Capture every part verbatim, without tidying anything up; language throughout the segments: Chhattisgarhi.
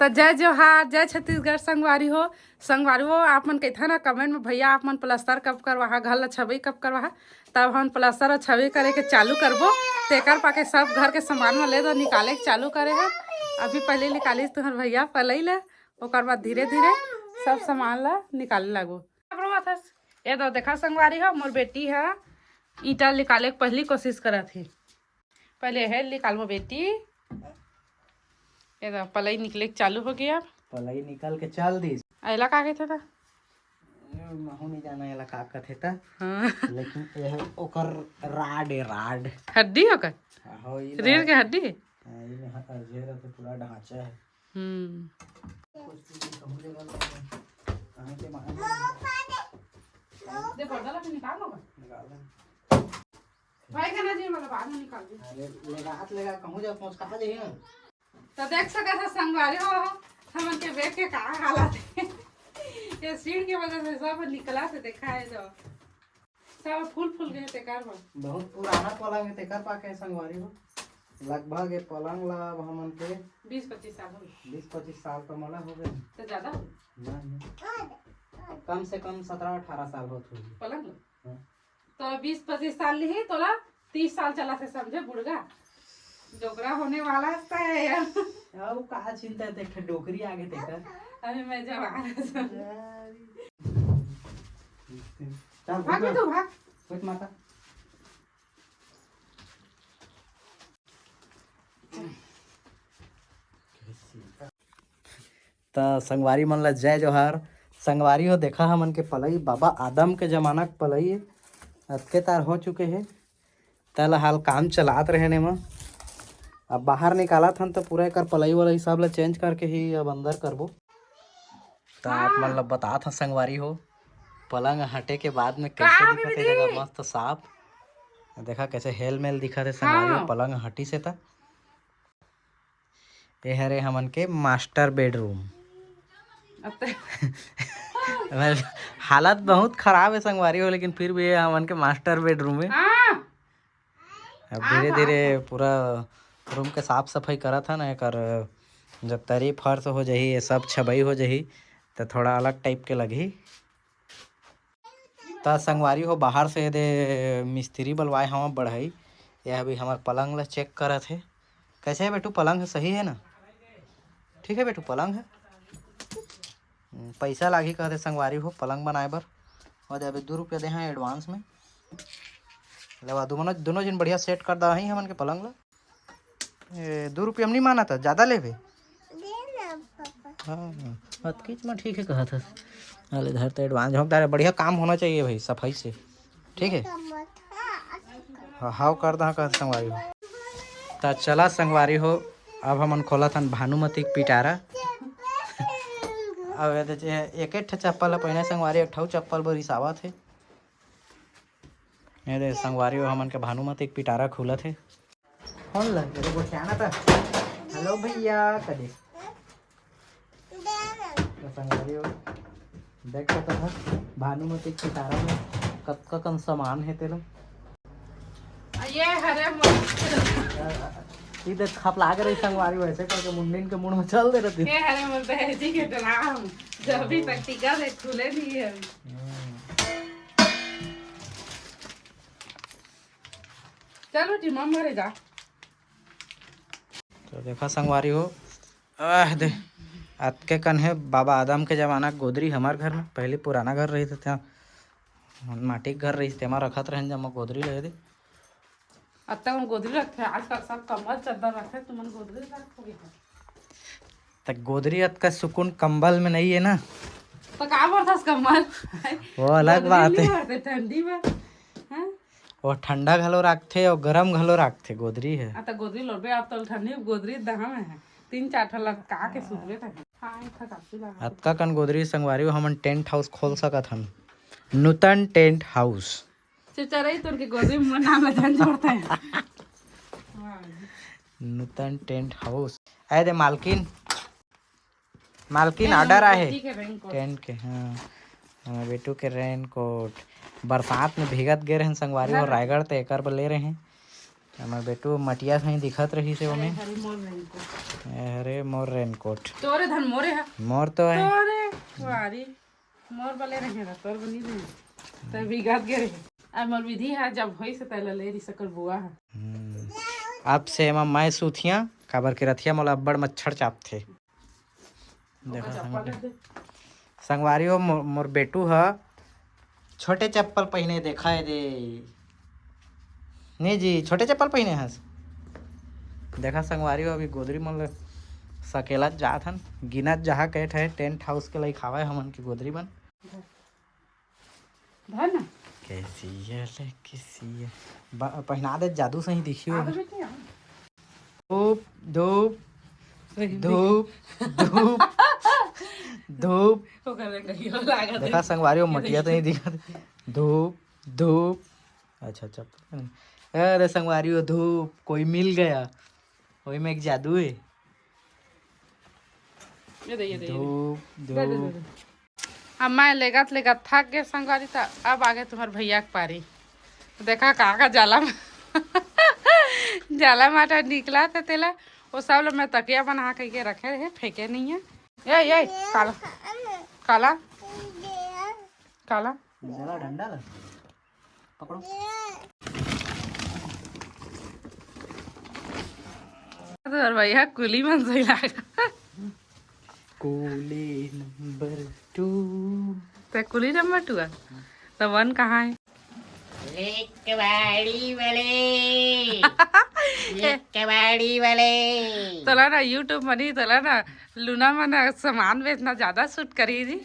त जय जोहार, जय छत्तीसगढ़ संगवारी हो। संगवारी हो, आप मन कहिथा ना कमेंट में, "भैया, आप मन प्लास्टर कब करवाहा, घर ला छबई कब करवाहा?" तब हम प्लास्टर और छबई करे के चालू करबो। तेकर पाके सब घर के सामान में ले दो, निकाले के चालू करे है। अभी पहले निकालिस तुहर भैया पलई ला, ओकर बाद धीरे धीरे सब सामान ला निकाले लागो। ये दो देखा संगवारी हो, मोर बेटी है ईटा निकाले के पहली कोशिश करत है। पहले हेल निकालबो बेटी। ये तो पलई निकले के चालू हो गया। पलई निकल के चल दिस। एला का कहथे ता? ए, महू नहीं जाना एला का कहथे ता। हाँ। लेकिन ये ओकर राड है, राड। हड्डी होकर? हो, ई रीढ़ राड। के हड्डी? हाँ, ई में ह-, अजय रहते पूरा ढांचा है। हम्म। कुछ भी कहूँ जगह लगा। कहाँ के मार दे, पर्दा ला तो निकाल लो। निकाल दे। भाई का ना जी, मतलब, बाद में निकाल दे। अरे, लेगात लेगा कहूँ जा, पहुँच कहाँ जाही ना? तो देख सकत ह संगवारी हो, हमन के बेड के का हालत है। ये सीढ़ के वजह से सब निकला से देखा है जो सब फूल फूल गए तेकर बर। बहुत पुराना पलंग है तेकर पाके संगवारी हो। लगभग ये पलंग ला अब हमन के बीस पच्चीस साल हो गए। बीस पच्चीस साल तो मला हो गए। तो ज्यादा हो गए? नहीं, नहीं। कम से कम सत्रह अठारह साल होत होही। पलंग ला? हाँ। तो बीस पच्चीस साल लिही तोला, तीस साल चला थे समझे बुढ़गा। जोकरा होने वाला है यार। अब का चिंता है, देख डोकरी आगे तेकर। अभी मैं जवान हूँ। चल, भाग उठ। तू, भाग। उठ माता। त संगवारी मन ला जय जोहार। संगवारी हो, देखा हमन के पलई, बाबा आदम के जमाना के पलई, अतके तार हो चुके हे। तेला हाल काम चलात रहे ने म। अब बाहर निकालत हन त पूरा एकर पलई वलई सब ला चेंज करके ही अब अंदर करबो। त आप मन ला बतात हन संगवारी हो, पलंग हटे के बाद में कैसे दिखत हे जगह, मस्त साफ। देखा कैसे हेल मेल दिखत हे संगवारी हो, हाँ। पलंग हटिस हे त। ये हरे हमन के मास्टर बेडरूम। मतलब, हालत बहुत खराब है संगवारी हो, लेकिन फिर भी ये हमन के मास्टर बेडरूम है। हाँ। अब धीरे धीरे पूरा रूम के साफ सफाई करत है ना, एकर जब तरी फर्श हो जाही, ये सब छबई हो जाही, तो थोड़ा अलग टाइप के लगही। त संगवारी हो, बाहर से दे मिस्त्री बलवाए हवा बढ़ई। ये अभी हमर पलंग ला चेक करत हे। कैसे है बेटू, पलंग है, सही है ना? ठीक है बेटू, पलंग है। हम्म, पैसा लागही कहते संगवारी हो पलंग बनाए बर। और अभी दो रुपया दे हैं एडवांस में। लेवा, दोनों, दोनों जन बढ़िया सेट कर दा ही हमन के पलंग ला। ए, दो रुपया में नहीं माना था, ज्यादा लेबे? हाँ, अतकीच में ठीक है कहा था। अरे धर तो एडवांस झोंक डाले, बढ़िया काम होना चाहिए भाई, सफाई से, ठीक है? हाँ, हाव कर दा, कर संगवारी हो। त चला संगवारी हो, अब हमन खोलत हन भानुमति के पिटारा। अब एदे जे एक, एक ठे चप्पल ह पहिने संगवारी, एक ठे चप्पल बर रिसावत हे। ये दे संगवारी हो, हमन के भानुमति के पिटारा खुलत हे। फोन लग गए, गोठियाना था। हेलो भैया, कदे। तो संगवारी हो, देख सकत ह, भानुमति के पिटारा में कतका कन सामान हे तेला। ये हरे मोर, ई देख खप लागे रही संगवारी, वैसे करके मुंडिन के मुंह में चल दे रहती। ये हरे मोर दहेजी के ड्राम, जो अभी तक टिका से खुले नहीं है। हम्म। चलो जी, मम्मा रे जा। तो देखा संगवारी हो, आह दे, अतके कन हे बाबा आदम के जमाना के गोदरी हमर घर में। पहले पुराना घर रहिस ते, माटी के घर रहिस, तेमा रखत रहन जम्मो गोदरी ले दे। अतका मन गोदरी रखथे, आजकल सब कंबल चद्दर रखथे, तुमन गोदरी रखोगे का? त गोदरी अतका सुकून कंबल में नहीं है ना। तो का बोलथस कंबल? वो अलग गोदरी बात नहीं है। रहते ठंडी में, हाँ? वो ठंडा घलो राखथे और गरम घलो राखथे, गोदरी है। आ, त गोदरी लोबे, आप तो ठंडी में गोदरी दहा में है, तीन चार ठन लटका के सुतबे करही। हाँ, एक ठा काफी लगा। अतका कन गोदरी संगवारी हो, हमन टेंट हाउस खोल सकत हन, नूतन टेंट हाउस। चुचरई तोर के गोदरी में नाम ला झन जोड़ता है। हाँ। नूतन टेंट हाउस। आए दे मालकिन, मालकिन, ये ऑर्डर हमर आए हे। बेटी के रेनकोट। टेंट के, हाँ। हमर बेटू के रेनकोट। बरसात में भीगत गे रहन संगवारी हो रायगढ़, ते एकर बर ले रहे हैं। हमर बेटू मटिया सही दिखत रहिस हे ओमे। अरे, हरे मोर रेनकोट। ए, हरे मोर रेनकोट। तोरे धन मोरे हा। मोर तो हे। तोरे, वारी। मोर बले रहे ना, तोर बनी रहे। तब बिगत गे रहे। अब मोर विधि हा, जब होई से तैला ले रही सकर बुआ हा। हम्म। अब से एमा मैं सूथिया, काबर के रथिया मोला अब्बड़ मच्छर चापथे। देखा ओकर चप्पल संगवारी। दे। संगवारी हो, मो-, मोर बेटू ह छोटे चप्पल पहिने, देखा हे दे। नहीं जी, छोटे चप्पल पहिने हस। देखा संगवारी हो, अभी गोदरी मन ल सकेलत जात हन, गिनत जहाँ कहे ठे टेंट हाउस के लइक हावय हमन के गोदरी मन। धर ना। कैसी है ले, कैसी है? बा-, पहिना दे, जादू सही दिखियो। आगे बेटी, आ। धूप, धूप, सही धूप, धूप, धूप। ओकर ले कहियो लागत देखा है। संगवारी हो, ये मटिया तो देखिए। नहीं दिखत। धूप, धूप। अच्छा, अच्छा। अरे संगवारी हो, धूप, कोई मिल गया। वही में एक जादू है। ये दे, ये दे, ये दे। धूप, दे, दे, दे, धूप। दे। अब मैं लेगत लेगत थक गे संगवारी, त अब आगे तुम्हार भैया के पारी। देखा का का जाला म-, जाला माटा निकला था तेला, वो सब ला मैं तकिया बना के, के रखे रहे, फेंके नहीं है। ए, ए, काला, काला, काला। जला डंडा ला। पकड़ो। तोर भैया कुली मन सही लागा। कुली नंबर टू। ते कुली नंबर टू है? तो वन कहाँ है? ले कबाड़ी वाले। ले कबाड़ी वाले। तोला ना YouTube मनी, तोला ना लूना मन सामान बेचना ज्यादा सूट करी जी।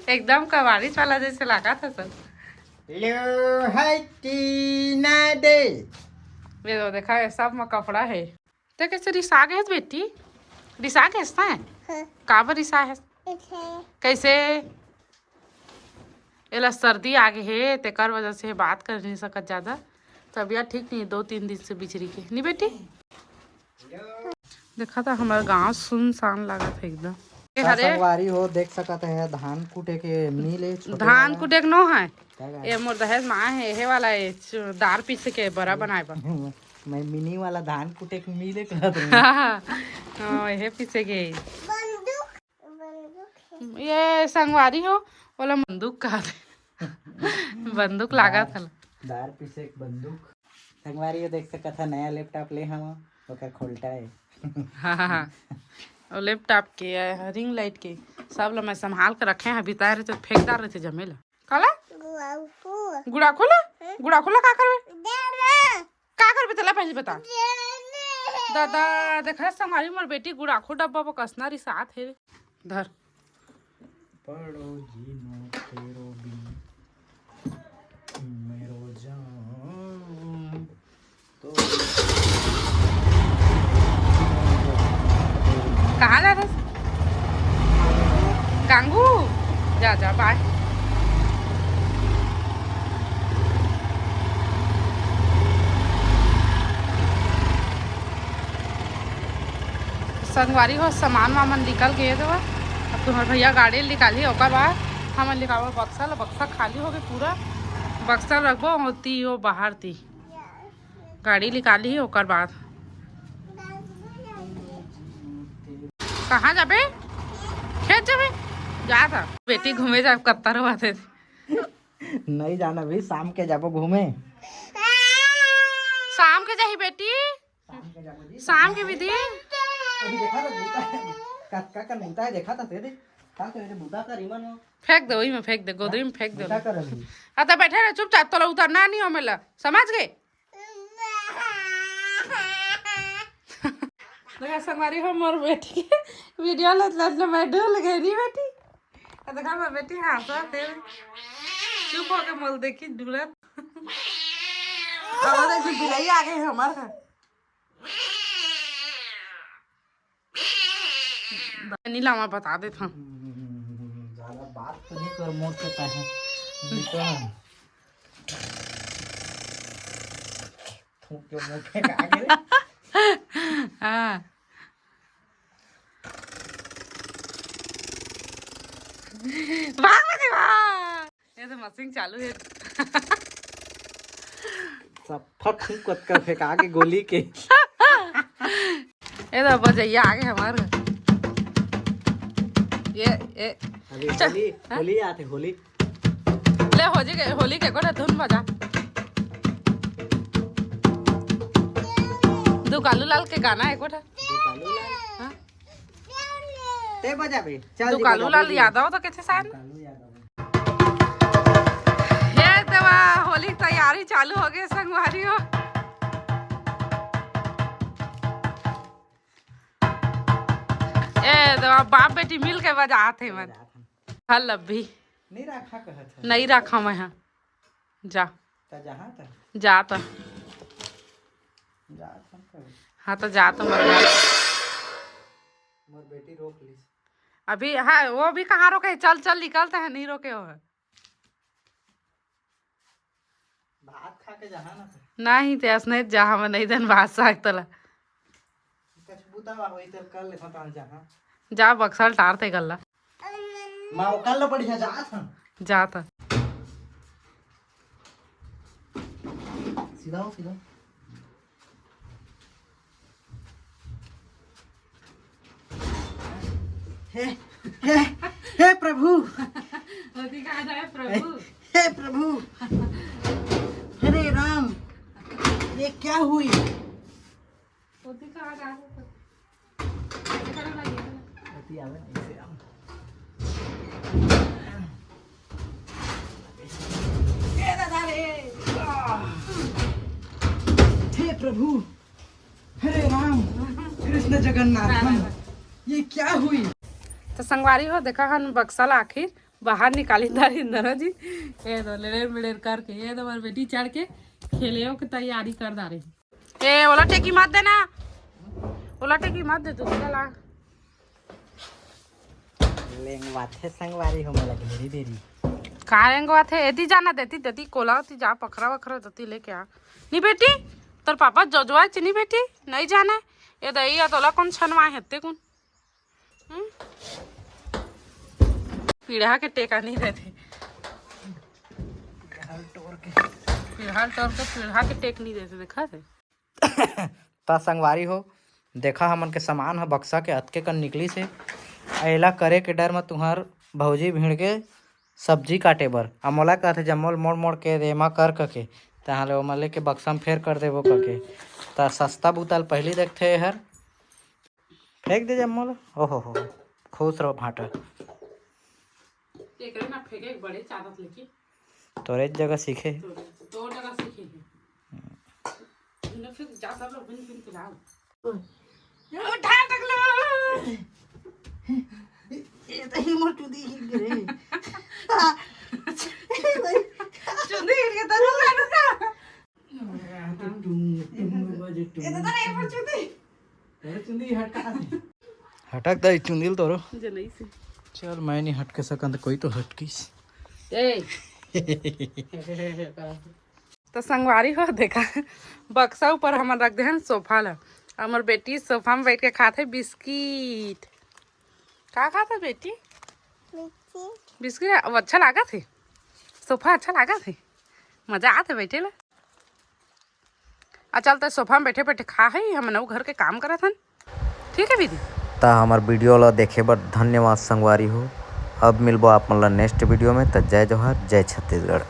एकदम कबाड़ी वाला जैसे लागा था सब। लो, है टीना दे। ये तो देखा, ये सब में कपड़ा है। ते कैसे रिसा गे हस बेटी? रिसा गे हस तैं? हाँ। काबर रिसा हस? कैसे? कैसे? एला सर्दी आ गे हे, तेकर वजह से बात कर नहीं सकत ज्यादा। तबीयत ठीक नहीं, दो तीन दिन से बिचरी के। नहीं बेटी? देखा था, हमार गांव सुनसान लागत है एकदम। ए, का हरे? संगवारी हो, देख सकत है, धान कूटे के मिल है, छोटे धान वाला। कूटे के नो है। का का? ये मोर दहेज में आए है, ये वाला, ये च-, दार पीसे के बरा बनाए बर। मैं मिनी वाला धान कूटे के मिल है कहत हूँ। हाँ, ये पीसे के। बंदूक, बंदूक है। ये संगवारी हो, बोला बंदूक कहा थे। बंदूक लागत दार, हला। दार पीसे के बंदूक। संगवारी हो, देख सकत है, नया लैपटॉप ले हवा, ओकर खोलटा है। हाँ, हाँ, हाँ। और लैपटॉप के, अ, रिंग लाइट के, सब ला मैं संभाल के रखे हैं, बिताए रहे तो फेंकदार रहे थे जमेला। काला? गुड़ाखू। गुड़ाखू ला? हैं? गुड़ाखू ला का करबे? दे ना। का करबे तेला पहले बता। दे ना। दादा, देखा संगवारी मोर बेटी गुड़ाखू डब्बा पर कसना रिसात है। धर। पड़ो जीनो तेरो बिन मेरो जान। तो कहाँ जा रहे? कांगू? जा, जा, बाय। संगवारी हो, सामान वामान निकल गए तो अब तुम्हार भैया गाड़ी निकाली, ओकर बाद हमन निकालबो बक्सा ला। बक्सा खाली हो गए पूरा, बक्सा रखबो ओती, वो बाहर ती गाड़ी निकाली, ओकर बाद। कहाँ जाबे? खेत जाबे? जा था। बेटी घूमे जा, कत्ता रहा थे। नहीं जाना भाई, शाम के जाबो घूमे। शाम के जाही बेटी। शाम के जाबो जी। शाम के विधि। अभी देखा था बूता है। का, का, का बूता है, देखा था तेरे। का तो ये बूता का रिमन हो। फेंक दे, वही में फेंक दे, गोदरी में फेंक दे। बूता कर अभी। आ तो बैठे रहे चुपचाप, तोला उतरना नहीं हो मेला, समझ गए? देखा संगवारी हो, मोर बेटी के वीडियो लत लत में मैं डुल गई री बेटी। आ देखा मोर बेटी हंसत हे, चुप होके मोल देखी डुलत। अब देखी बिलाई आ गई हमार घर। नीला, मैं बता देत हूँ। हम्म, ज्यादा बात तो नहीं कर मोर से पहले। निकल। थूक के मुंह पे का गिरे? हाँ। भाग बेटी, भाग। ये तो मशीन चालू है। फट फूंक कतका फेंका के गोली के। ए तो बजैया आगे हमार घर। ये, ये अभी चल, होली, हाँ? होली आते, होली। ले होली के, होली के एकोठा धुन बजा। दुकालू लाल के गाना एकोठा। दुकालू लाल। हाँ? ते बजाबे। चल जी, दुकालू बजाबे लाल जी। यादव तो कथे शायद। दुकालू यादव। ये देवा, होली की तैयारी चालू हो गई संगवारी हो। ए देवा, बाप बेटी मिल के बजात हे मन। बजात हन। हल अभी। नहीं रखा कहत है। नहीं रखा मैं, हाँ। जा। त जहाँ त। जा त। जा त हम कभी। हाँ, त जा त मर जा। मोर बेटी रोक लीस। अभी, हाँ, वो भी कहाँ रोके? चल, चल, निकलते हैं, नहीं रोके हो। भात खा के जहाँ ना। नहीं, ते असने जहाँ में नहीं देन भात साग तला। कुछ बुता हुआ होई, तेल कर ले, खतम जहाँ। जा, बक्सा ल टार ते गल्ला। माँ, वो कर लो, बढ़िया, जा था। जा था। सीधा हो, सीधा। हे, हे, हे प्रभु। ओती कहा जाए प्रभु। हे प्रभु। हरे राम, ये क्या हुई? ओती कहा जाए। अति आवे ना, इसे आवे। ए दादा रे। हे प्रभु, हरे राम, कृष्ण जगन्नाथ, ये क्या हुई? तो संगवारी हो, देखा हन बक्सा ला आखिर बाहर निकाली दारी दोनों जी। ये दो लेड़ेर मेड़ेर करके, ये दो हमार बेटी चढ़ के खेले की तैयारी कर दारी। ए, ओला टेकी मत देना, ओला टेकी मत दे, दूसरा ला। लेंगवाथे संगवारी हो मोला घेरी बेरी। का लेंगवाथे? एती जाना देती, देती कोला होती जा, पखरा वखरा देती लेके आ। नी बेटी, तोर पापा जजवा च नी बेटी, नहीं जाने। ए दई, या तोला कौन छनवा हेते कुन? हम्म? पीढ़ा के टेका नहीं देते। पीढ़ा टोर के, पीढ़ा टोर के पीढ़ा के टेक नहीं देते, देखा थे? त संगवारी हो, देखा हमन के सामान ह बक्सा के अतके कन निकलिस हे। एला करे के डर म तुंहर भौजी भीड़ के सब्जी काटे बर, अ मोला कहथे जम्मो ल मोड़ मोड़ के रेमा कर कके, तहाँ ले ओमा लेके बक्सा म फेर कर देबो कके। त सस्ता बुता ल पहिली देखथे एहर। फेंक दे जम्मो ल। ओहो हो, खुश रहो भांटा। एकरे ना फेंके, एक बड़े चादर लेके। तोरे जगह सीखे। तोरे, तोर जगह सीखे हे। इन्हें फिर जा सब लोग भिन भिन पिलाओ। उठा टकलो। ये तो ही मोर चुदी ही गिरे। चुदी गिर के तो रुका, रुका। टुम, टुम, बजे टुम। ये तो तेरा एक बार चुदी। तेरे चुंदी हटका दे। हटक दे चुंदी ल तोरो। जनई से। चल, मैं नहीं हटके सकन त कोई तो हटकिस। ए। तो संगवारी हो, देखा, बक्सा ऊपर हमन रख दे हन सोफा ला। हमर बेटी सोफा में बैठ के खात हे बिस्किट। का खात हे बेटी? बिस्किट। बिस्किट अब अच्छा लागत हे? सोफा अच्छा लागत हे? मजा आत हे बैठे ला? आ चल, त सोफा में बैठे बैठे खा है, हम नऊ घर के काम करत हन। ठीक है दीदी। त हमर वीडियो ला देखे बर धन्यवाद संगवारी हो। अब मिलबो आप मन ला नेक्स्ट वीडियो में। त जय जोहार, जय छत्तीसगढ़।